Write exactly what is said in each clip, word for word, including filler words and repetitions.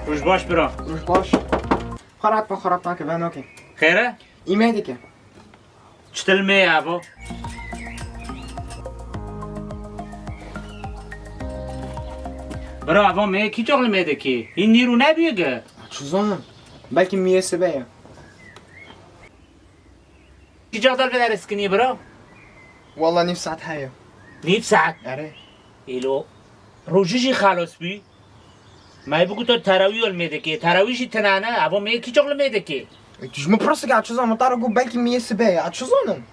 Roj baş bira. Roj baş. Xerab be, xerab nake, venokê. Xêr e? Îmê dike. Çi til mê ye evo? Bira, evo mê kî çax li mê dikê? Hîn nîrû nebûye gi? Çi zanim? Belkî miyê sibe ye. Kî çax dal vê derê sikinî bira? Walla nîv saet heye. Nîv saet? Erê. Îlo rojî jî xelos bû. Me bû ku to terawî li mê dikê. Terawî jî tine ne. Evo mê kî çax li mê dikê? E, tu ji min pirsik a çi zanim? Te re got belkî miyê sibe ye. A çi zanim?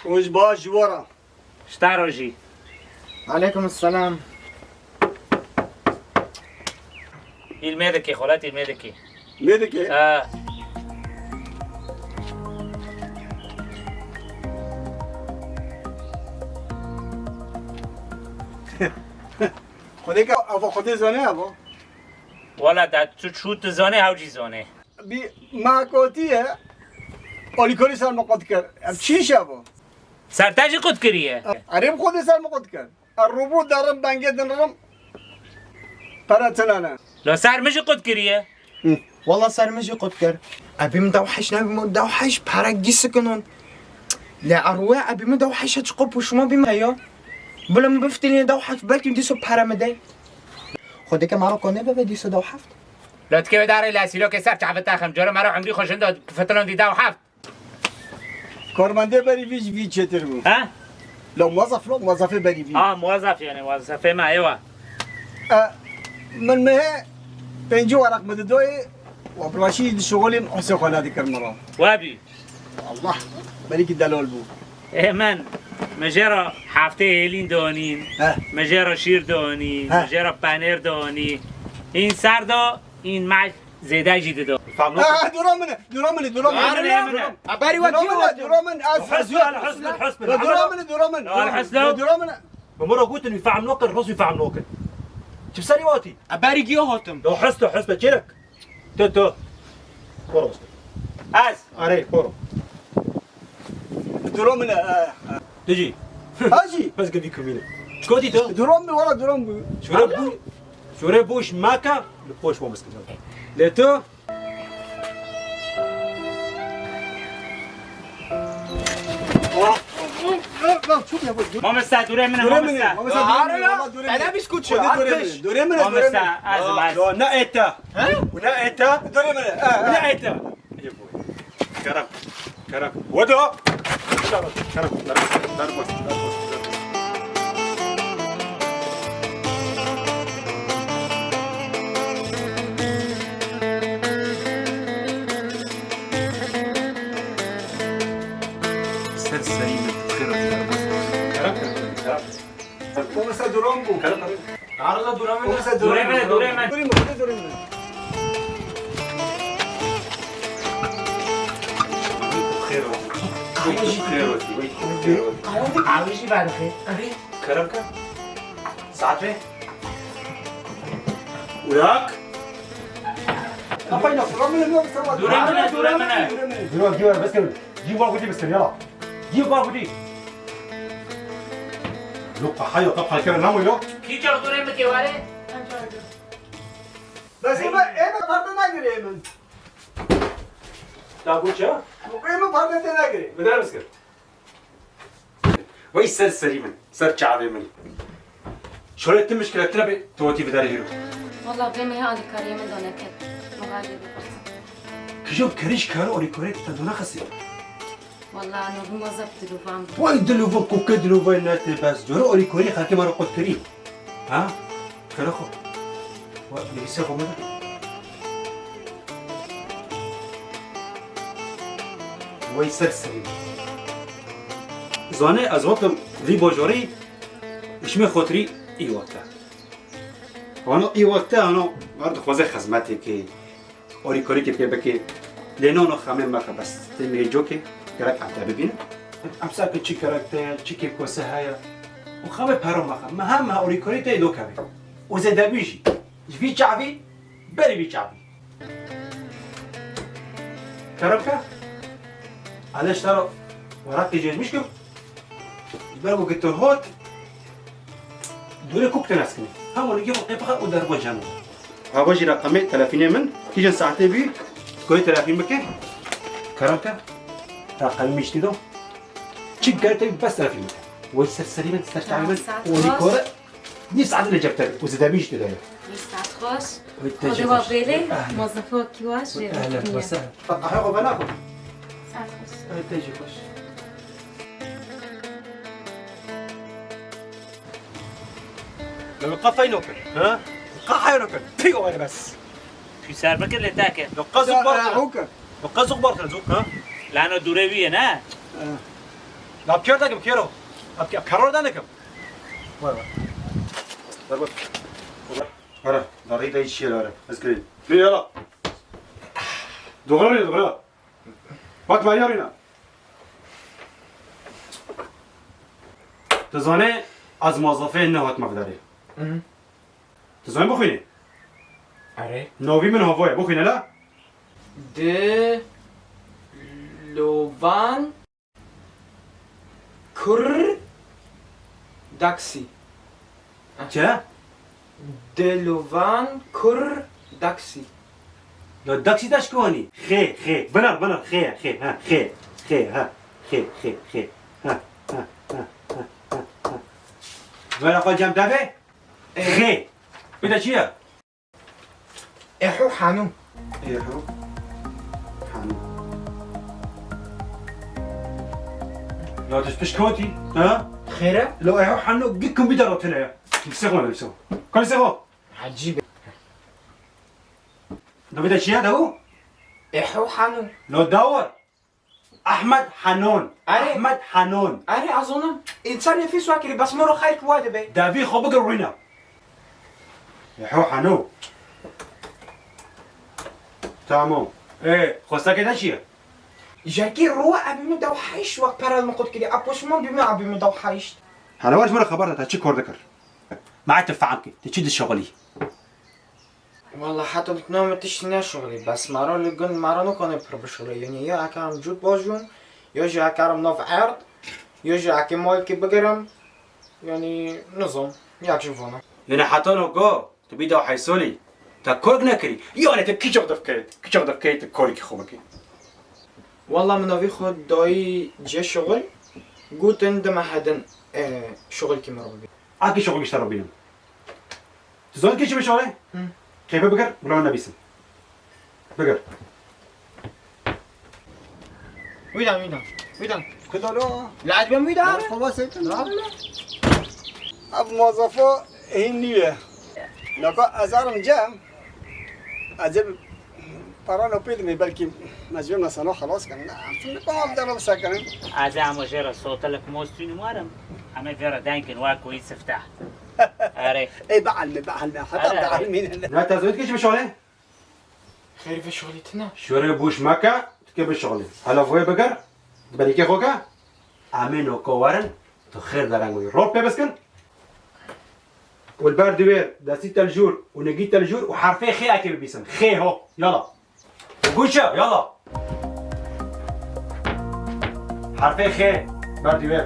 Roj baş ji we re. Ji te re jî. Aleykum selam. Îl mê dikê, xwelet îl mê dikê. Mê dikê? Ha. Xwedê ke ava xwedê zane ava. Wala da tu çû tu zane, hew jî zane. Bi ma gotiye, alîkolî ser me qut kir. Ev çi iş e bu? Ser te jî qut kiriye? Erê bi xwedê ser me qut kir. Ez rûbû derim, bengê dinrim, pere tune ne. La ser min jî qut kiriye. Hı. Walla ser min jî qut kir. Ebî min dewheş nebî min dewheş pere gî sikinon. Lê erwe ebî min dewheşe çiqo pûşma bî min heya. Bila min biftilîne dewheft belkî dîso pere min de. Xwedê ke mero konê bebe dîso dewheft. La tikê wê darê la sîlokê ser çavê te xem. Cara mero emrî xwe jindo fitilon dî dewheft. Karmendê berî vî ji vî çêtir bû. He? La muwezef, la muwezefê berî vî. Ha, muwezef yani, muwezefê me, ewa. E, min mehe pêncî weraq min didoyê, wa bi reşî di şixulî hesê xwe nedikir min re. Wabî. Allah, belkî delal bû. Ê min, min jê re heftê hêlîn donîn, He. min jê re şîr donî, He. min jê re penêr donî. Hîn ser do, hîn me Zêde jî dido. Fam Ah, dora min e, dora min e, dora min e. Dora min e, dora min e. Eberî we Dora min e, dora min e, ez, ez, Husn, al husn, al husn. Dora min e, dora min e, Al husn. Dora min e. Bi min re gotin wî fehm nokin, rûs wî fehm nokin. Çi bi serî watî? Eberî giyo hatim. Do husn, husn, çêrek. Tu, tu. Koro. Ez. Arê, koro. Dora min e, e, e. Dijî. Hacî. Bes gidî kumîne. Çikotî tu? Dora min e, wala dora min e. Şure bu, şure bu iş maka, li poş bo biskidin. Lê tu? Mamoste, dore min e, Dore min e, mamoste. Mamoste, dore min e. Wala dore min e. Dore min e, dore min e. Mamoste, ez, ez. Yo, na eta. He? Na eta. Dore min e. Ha, ha. Na eta. Kerem. Kerem. Weda. Kerem. Derbas. Derbas. Derbas. Ser serî min xêr e. Kerem, kerem, kerem. Mamoste, duran bû. Kerem, kerem. Arada duran min. Mamoste, duran bû. Duran min, duran min. Duran min, xêr e. Xêr e, xêr e. Qahwe jî vedixê. Kerem ke. Saet vê. Uyak. Dure mine, dure mine. Dure, dure, bes kevin. Cî bar gudî bes kevin, yala. Cî bar gudî. Yok, haya, ta kalkar ne mi yok? Kî çax dure mi kevare? Bes ême, ême perde nagirê min. Ta goça? Ême perde te nagirê. Bidar bes kevin. Wey ser serî min, ser çavê min. Şolê tu mişkile tune bê, tu wetî vidare hîro. Walla vê mehê alîkariyê min do neket. Mixalê bipirsin. Kijo kerî ji kar alîkariyê te do nexisî. Walla no bi mozef diluvam. Wey diluvo koke diluvo ne te bes. Coro alîkariyê xelkê me re qut kirî. Ha? Kara xwe. Wa nivîsê xwe bide. Wey ser serî. Zanê ez gotim vî bajarî ji me xotirî î wexte. Hano î wexte hano her dixwaze xizmetê ke. Orî korîkê pê bike. Lê no no xemê mexe bes. Tê mê cokê gerek em te bibînin. Em seke çi karakter, çi kêfkose heye. Û xemê pero mexe. Me hem me orî korî te do keve. Û zêdebî jî. Ji vî çavî, berî vî çavî. Kerem ke. Ele ji te re weraqê cêzmiş kim. Ji Ber ku tu hot, dûrê kuk tu nas kinî. Hema li gê xwe qey bixe û derba cem. Hava jî reqemê telefînê min, kîjan saetê bî, goyê telefîn bike. Kerem ke, reqemî min jî tê de. Çi gerek bes telefîn bike. Wê ser serî min, ser çavê min, Saet û nî baş. Kore. Nîv saetê li cep te û zêdebî jî tê de ye. Nîv saet xweş. Wê te jî xweş. Xwedê we bêlê, Ehlen. Mozefo kî wa jê Ehlen, bikiniye. Wese. Qehwe xwe venaxwe. Saet xweş. Wê te jî xweş. Li qe feyno kir, ha? Qe heyro kir. Pî were bes. Pî ser bikir lê te kir. Li qe zû bar kir. Li qe zû bar kir, zû, ha? Lano dûrê wî ye, ne? La kêr dakim, kêro. Ap kêr, karar da nekim. Var, var. Var, var. Ara, darî de hiç şey ara. Ez gireyim. Bir yala. Doğru, doğru. Bak, var ya, Rina. Tu zanî ez mozafê nehatime vidarê. Hı. Tu zanî bixwînî? Erê. Navî min Havoye. Bixwîne la. Dilovan kur daksî. Çi? Dilovan kur daksî. Ya daksî daş ku anî? Xê, xê. Binar, binar. Xê, xê. Ha, xê. Xê, ha. Xê, xê, xê. Ha, ha, ha, ha, ha, ha. Vera xwe cem devê? Ê. Xê. Bir de çi ye? Eho hanu. Eho hanu. Ya tu piş kotî, ha? Xêre? Lo eho hanu gik kompîter o tine ya. Kimse xo, kimse xo. Kimse xo. Acîb. Navê te çi ye dawu? Eho hanu. Lo dawar. Ahmed Hanon. Erê. Ahmed Hanon. Erê, ez zanim. Însan nefîs wa kirî, bes moro xeyr ki wa dibe. Davî xwe bigir wîna. Eho Hano. Tamam. Ê, xwestekê te çi ye? Jerkî ro ebî min dew heşt wek pere min qut kirî. Epoşman bî min ebî min dew heşt. Hele wer ji min re xeber de, te çi kor dikir? Ma tu fehm kî, tu çi dişixulî? Wala heta dikna me tiştî neşixulî, bes mara li gund mara nikane pir bişixulî. Yanî ya ekarim cût bajûn, ya jî ekarim nav erd, ya jî ekê malkî bigirim. Yanî nizam, yak ji vana. Yanî heta no go, tu bî da heysolî, te kork nekirî. Yanî tu kîçok difkeyt, kîçok difkeyt tu korkî xwe bikî. Wala min navî xwe dayî cê şixul, gotin dime hedin, e, şixulkî min re bibî. Akî şixulkî ji te re bînim. Tu zanî kê çi bişare? Hı. Qeype bigir, bila nebîsin. Bigir. Wîdan, wîdan, wîdan. Kudalo? Lad ben wîdan. Xwe basêtin. Ev mozafo hîn nîye. Naka ezarim cem. Acaba Para no pê dimê, belkî me ji vê mesela xelas kirin. Ne, em findika ev dera bisekirin. Ez ê ema jê re sotilek mostîn warim. Em ê vê re deng kin, wek wî sifteh. Erê. Ê, bielmê, bielmê. Heta Erê, erê. Bielmîne. Ne, te zewit kişî bişolê? Xêr vê şolî tine. Şorê boş meke, tu kê bişolê. Hala voyê bigir, berîkê xwe ke. Em ê noko werin, tu xêr dereng wî. Rol pê biskin. Û li ber diwêr, destî te li jûr û nigî te li jûr û herfê xê eke bibîsin. Xê ho. Yala. Û gû çi? Yala. Herfê xê ber diwêr.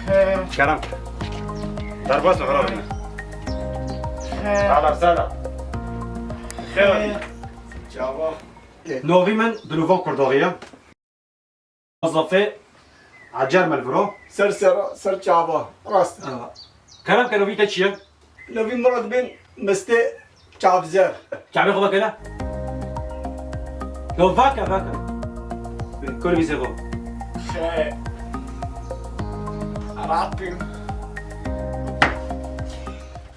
Xê. Kerem. Derbas xwe. Xê. Hala sena. Xê. Çava. Novî min Dilovan Kurdaxî ye. Mozafê Ecer me li vir o. Ser sera, ser çava. Rast. Ewa. Kerem ke, novî te çi ye? Novî min re dibên Mistê Çavzer. Çavê xwe veke le. Lo veke, veke. Kol vîzê xwe. Xe. Rahat bîm.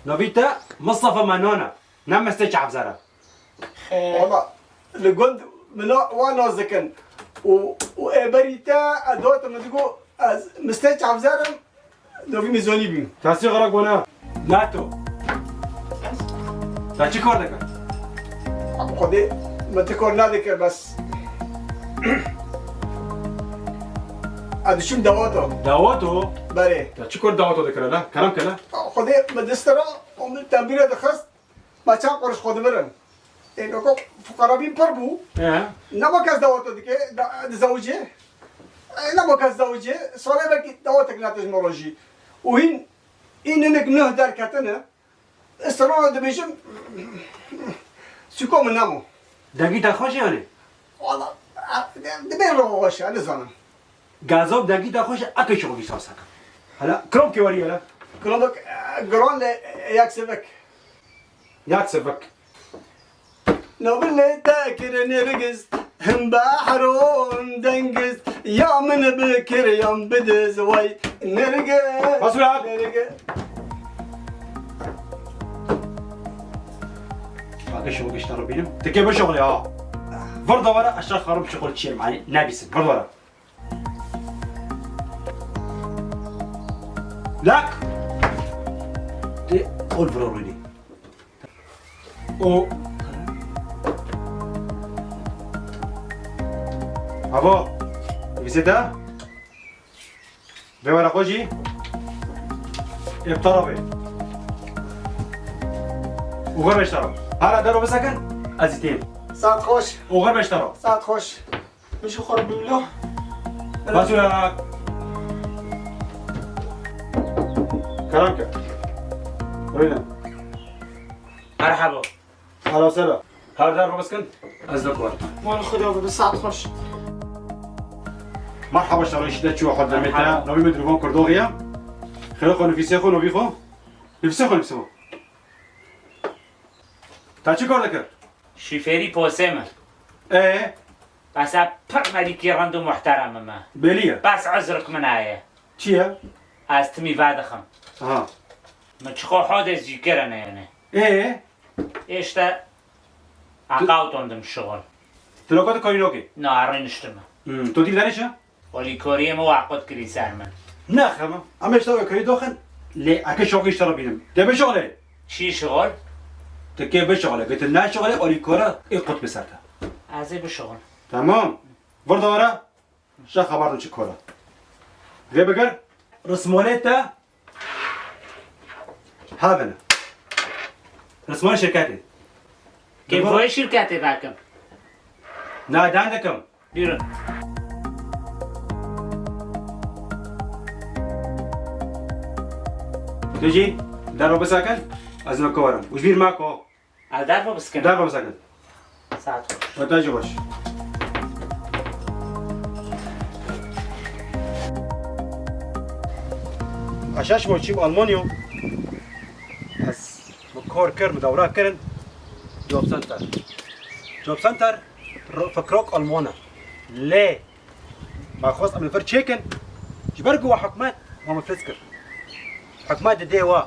Novî te Mistefa Menona. Ne Mistê Çavzer e. Wala, li gund min a wan nas dikin. Û, û ê berî te, ez dawet min digo, ez Mistê Çavzer im, dovî min zonî bîm. Tasî xera gona. Nato. Te çi kar dikir? Xwedê min ti kar nadikir, bes. Ez diçûm dawato. Dawato? Berê. Te çi kar dawato dikir la? Kerem ke la. Xwedê min distira, û min tembîre dixist. Ma çend qurş xwe dibirin. Ê, weko fuqara bîn pir bû. He. Ne wek ez dawato dike, da, dizewicê. E, nabo kes zewicê, salê vekî dawetek nete ji min re jî. Û hîn, hîn hinek nuh derketine. Ez sana dibêjim, çiko min nemo. Dengî te xweş e yanî? Wala, e, dibê ro xweş e, nizanim. Gazok dengî te xweş e, eke şoxî sas heke. Hala, kromkê werî hele. Kromik, e, giran lê, e, yek sivik. Yek sivik. Navê lê te kir Nêrgiz, him behron dengiz, ya min bikir yan bidiz, way Nêrgiz, Basura! Nêrgiz. Bak, şunu işte Rabbim. Teke bir şoxlê ha. Vur da wara aşağı xarib şoxlê çiye mani. Ne bilsin, vur da wara. Lak! De ol vur orayı. O. Abo, vizita? Vê were xwe jî ê bi te re bê. Û xwe beş te re. Hala dero bisekin, ez î têm. Saet xweş. Û xwe beş te re. Saet xweş. Min jî xwe re bimîlo. Basûra. Kerem ke. Rêne. Merhaba. Alo, sera. Her der xwe biskin, ez de kuwar. Mal Xuda be, bi saet xweş. Merhaba, şerê şî de çû xwe demê te. Merhaba. Navî min Dilvan Kurdoğu ye. Xêrê xwe, nifîsê xwe, navî xwe. Nifîsê xwe, nifîsê xwe. Te çi kar dikir? Şîferî posê min. Ê? Bes e pir melîkî rind û muhterem im e. Belî ye. Bes uzrik min heye. Çi ye? Ez timî vedixim. Aha. Min çixo hodê zî kirine yani. Ê? Ê işte, aqawton dim şixul. Tu loka tu karî nokê? Na, rê niştime. Hmm, tu dîv derê çi? Olî koriyê min waqut kirî ser min. Ne xema. Em işte o karî doxin. Lê eke şoqî işte re bînim. De bişoxle. Çi şixul? Tu kê bişoxle. Gıtı ne şoxle, olî kora, ê qut bi ser te. Ez ê bişixul. Tamam. Vur dawara. Şa xebar tu çi kora. Vê biger. Rismonê te. Havene. Rismon şirketê. Kêmvoyê şirketê vekim. Na, dan dikim. Buyurun. Tu jî derve bisakin, ez me korim. Û ji bîr mako. Ev derve biskin. Derve bisakin. Saet xweş. Weta jî xweş. Aşaş mo çîm Almanya. Ez bi kor kir, bi dewra kirin. Job Center. Job Center ro-, fikrok Alman e. Lê me xwest em li vir çêkin. Ji ber ku we hikûmet me miflis kir. Hikûmet didê we,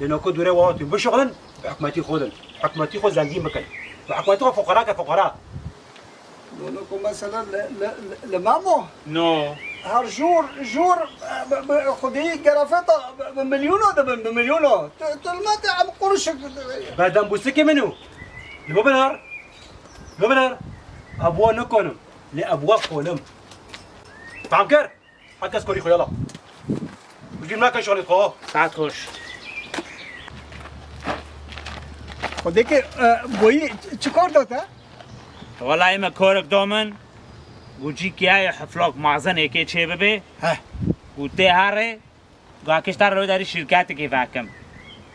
lê noko dûre we hatî bişuxulin, bi hikûmetî xwe din. Hikûmetî xwe zengîn bikin. Bi hikûmetî xwe fuqara ke fuqara. Noko mesela li, li, li, li Memo? No. Her jor, jor, e, bi, bi, xwedî gerefeta bi, bi milyona dibin, bi milyona. Tu, tu li me te em qurişik. Berdem bûsikê min û. Li bo binar. Li bo binar. Abûa nikonim. Lê abûa konim. Fam kir? Her kes korî xwe yala. Bigir nake şalê xwe. Saet xweş. Xwedê ke, e, boyî çi kar da te? Wela me korek da min. Got cî kiyayê hiflok mazenekê çê bibe. Heh. Got tê herê. Got kişta rewderî şîrketekê vekim.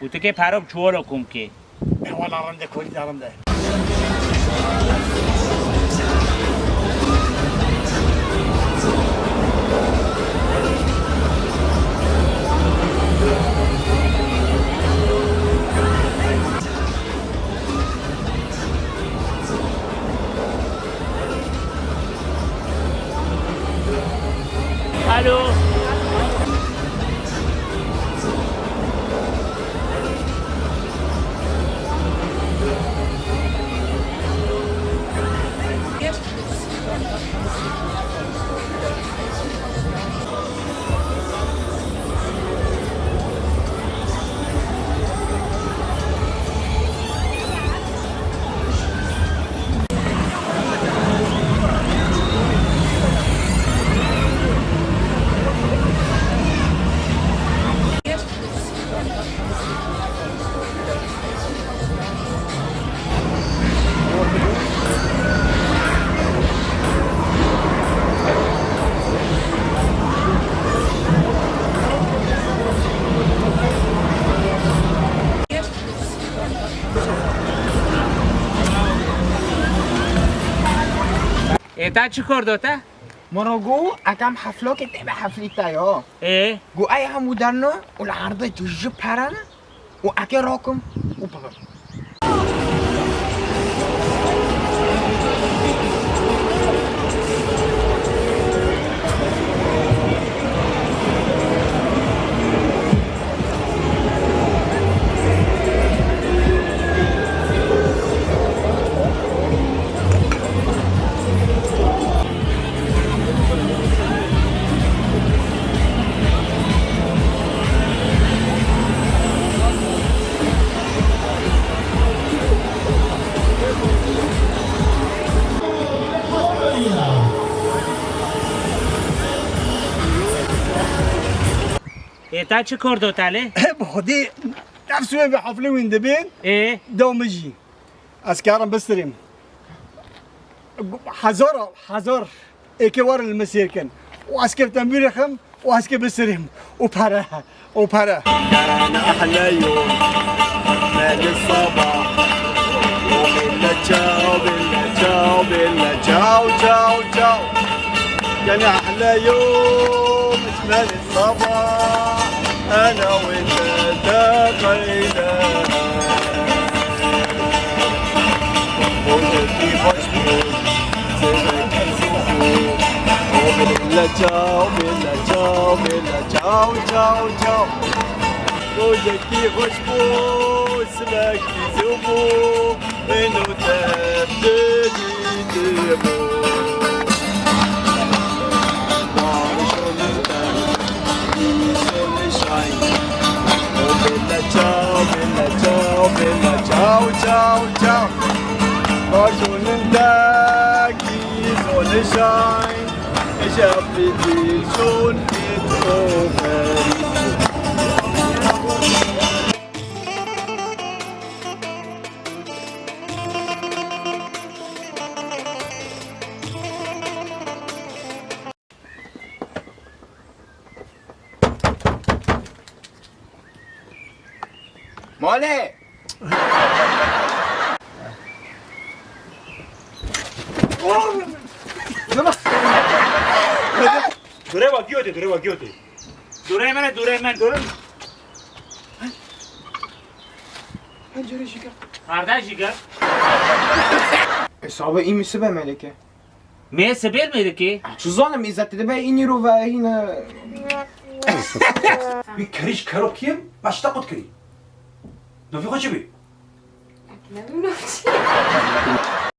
Got tikê pere bi çuwalo kom kê. Wala rinde korî da rinde. Alo. Te çi kar da te? Min re got, ekem heflokê tê be heflî te ya. Ê? Got, ey hemû derno û li erdê tu ji pere ne û eke rakim û pixim. Ê, te çi kar da te lê? Bi xwedî nefs wê bi heflê wîn dibên. Ê? Da min jî. Ez karim bistirêm. Hezar, hezar êkê werin li min sêr kin. Û ez kê bi tembûrê xem û ez kê bistirêm. Û pere, û pere. أحلى يوم، أحلى الصباح. وبيلا تشاو، بيلا تشاو، بيلا تشاو، تشاو، تشاو. كان أحلى يوم، أجمل الصباح. أنا وأنت التقينا. وجدي خوش بوي، سمكي زوبو. بيلا تشاو، بيلا تشاو، بيلا تشاو، تشاو، تشاو. وجدي خوش بوي، سمكي زوبو. إنو تبدي تبو. Sunshine. Oh, bella ciao, bella ciao, bella ciao, ciao, ciao. Oh, sunindaki, sunshine. Is everything soon it's over. Mole! Dureva giyote, dureva giyote. Dureva ne, dureva ne, dureva. Pencereyi şikar. Kardeş şikar. Hesabı iyi mi sibe Melike? Me sebel me dike? Çi zanim îzet dibe înî ro ve hîne. Wî kerî ji kero kêm başta qut kirî. Navê xwe çi bî? Ne bileyim, ne bileyim.